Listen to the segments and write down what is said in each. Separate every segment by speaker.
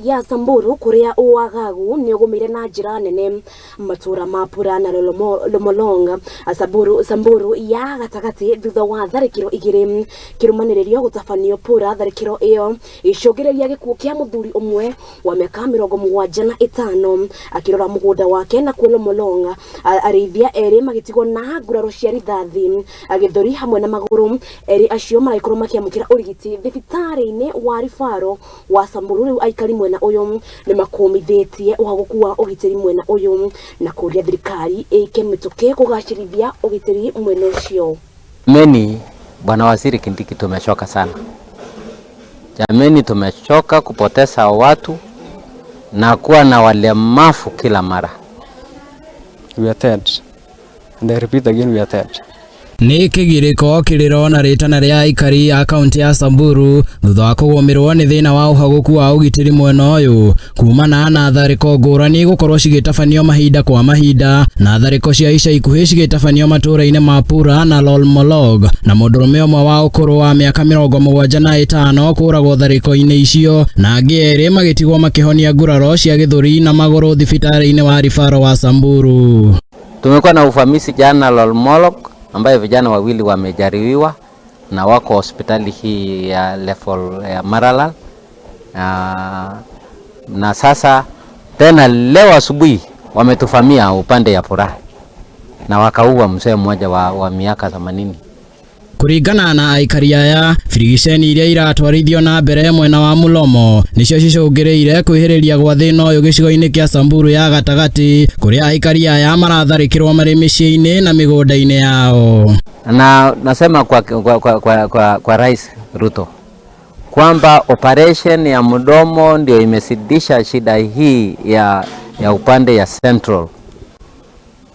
Speaker 1: Ya Samburu kũrĩa wagagu nĩ ũgũmĩire na njĩra nene matũra ma Pura na Lomolong Samburu, Samburu ya gatagatĩ thutha wa tharĩkĩro igĩrĩ kĩrũmanĩrĩrio gũtabanio Pura. Tharĩkĩro ĩyo ĩcũngĩrĩria gĩkuũ kĩa mũthuri ũmwe wa mĩaka 75 akĩrora mũgũnda wake, nakuo Lomolong arĩithia erĩ magĩtigwo na nguraro cia rithathi gĩthũri hamwe na magũrũ. Erĩ acio maragĩkorwo makĩamũkĩra ũrigiti thibitarĩ-inĩ wa Rifaro wa Samburu. Rĩu aikari mwena ũyũ nĩ makũmithĩtie ũhagũku wa ũgitĩri mwena ũyũ na kũria thirikari ĩke mĩtũkĩ kũgacĩrithia ũgitĩri mwena ũcio.
Speaker 2: Jameni, Bwana Waziri Kindiki, tumechoka sana. Jameni, tumechoka kupoteza watu na kuwa na walemavu kila mara.
Speaker 3: We are tired. And I repeat again, we are tired.
Speaker 4: Nĩ kĩgirĩko kĩrĩro na rĩtana rĩa aikari a kaunti ya Samburu thutha wa kũgũmĩrwo nĩ thĩna wa ũhagũku wa ũgitĩri mwena ũyũ kumana na tharĩko ngũrani gũkorwo cigĩtabanio mahinda kwa mahinda, na tharĩko cia ica ikuhĩ cigĩtabanio matũũra-inĩ ma Pura na Lolmolog, na mũndũrũme ũmwe wa ũkũrũ wa mĩaka 75 kũragwo tharĩko-inĩ icio na angĩ erĩ magĩtigwo makĩhonia nguraro cia gĩthũri na magũrũ thibitarĩ-inĩ wa Rifaro wa Samburu.
Speaker 2: Tumekuwa na uvamizi jana Lolmolok, ambaye vijana wawili wamejeruhiwa na wako hospitali hii ya level ya Maralal na sasa tena leo asubuhi wametuvamia upande ya Pura na wakaua mzee mmoja wa miaka 80.
Speaker 4: Kũringana na aikari aya, birigiceni iria iratwarithio na mbere mwena wa Mulomo nicio cicũngĩrĩire kwĩhĩrĩria gwa thĩna ũyũ gĩcigo-inĩ kĩa Samburu ya gatagatĩ, kũrĩa aikari aya maratharĩkĩrwo marĩ mĩciĩ-inĩ na mĩgũnda-inĩ yao.
Speaker 2: Na nasema kwa Rais Ruto kwamba operation ya mdomo ndio imezidisha shida hii ya upande ya Central,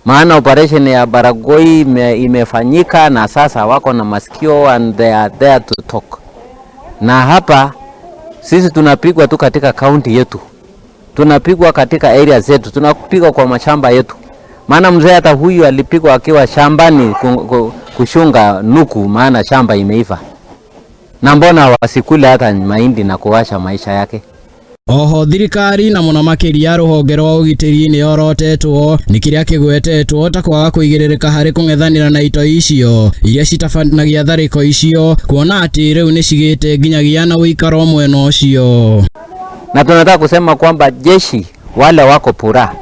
Speaker 2: maana operation ya Baragoi imefanyika na sasa wako na masikio and they are there to talk. Na hapa sisi tunapigwa tu katika kaunti yetu, tunapigwa katika area zetu, tunapigwa kwa mashamba yetu. Maana mzee hata huyu alipigwa akiwa shambani kushunga nuku, maana shamba imeiva. Na mbona wasikule hata mahindi na kuwasha maisha yake?
Speaker 4: Oho thirikari na mũno makĩria rũhonge rwa ũgitĩri nĩ yorotetwo nĩ kĩrĩa kĩgwetetwo ta kwaga kũigĩrĩrĩka harĩ kũng'ethanĩra na itoi icio iria citabanagia tharĩko icio, kuona atĩ rĩu nĩ cigĩte nginyagia na ũikaro mwena ũcio.
Speaker 2: Na tunataka kusema kwamba jeshi wale wako Pura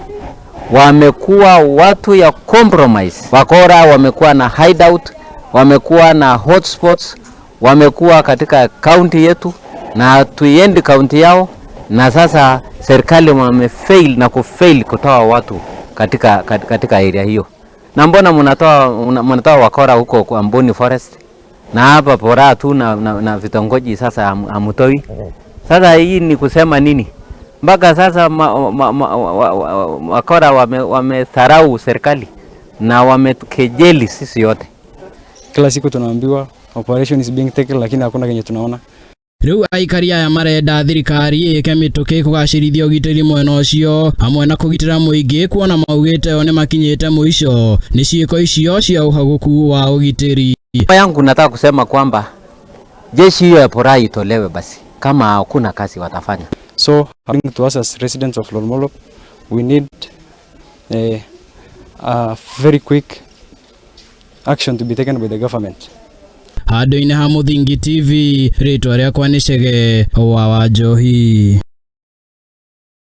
Speaker 2: wamekuwa watu ya compromise. Wakora wamekuwa na hideout, wamekuwa na hotspots, wamekuwa katika kaunti yetu na hatuendi kaunti yao, na sasa serikali wamefail na kufail kutoa watu katika area hiyo. Na mbona mnatoa wakora huko kwa Amboni Forest na hapa Pura tu na vitongoji sasa hamutoi? Sasa hii ni kusema nini? Mpaka sasa wakora wametharau serikali na wamekejeli sisi yote.
Speaker 3: Kila siku tunaambiwa operation is being taken, lakini hakuna kenye tunaona.
Speaker 4: Rĩu aikari aya marenda thirikari ĩke mĩtũkĩ kũgacĩrithia ũgitĩri mwena ũcio hamwe na kũgitĩra mũingĩ, kuona maugĩte o nĩmakinyĩte mũico nĩ ciĩko icio cia ũhagũku wa ũgitĩri.
Speaker 2: Yangu nataka kusema kwamba jeshi hiyo ya Pura itolewe basi, kama hakuna kazi watafanya.
Speaker 3: So, according to us as residents of Lolmolop, we need a very quick action to be taken by the government.
Speaker 4: Handũ-inĩ ha Mũthingi TV, rĩtwa rĩakwa nĩ Chege wa Wanjohi.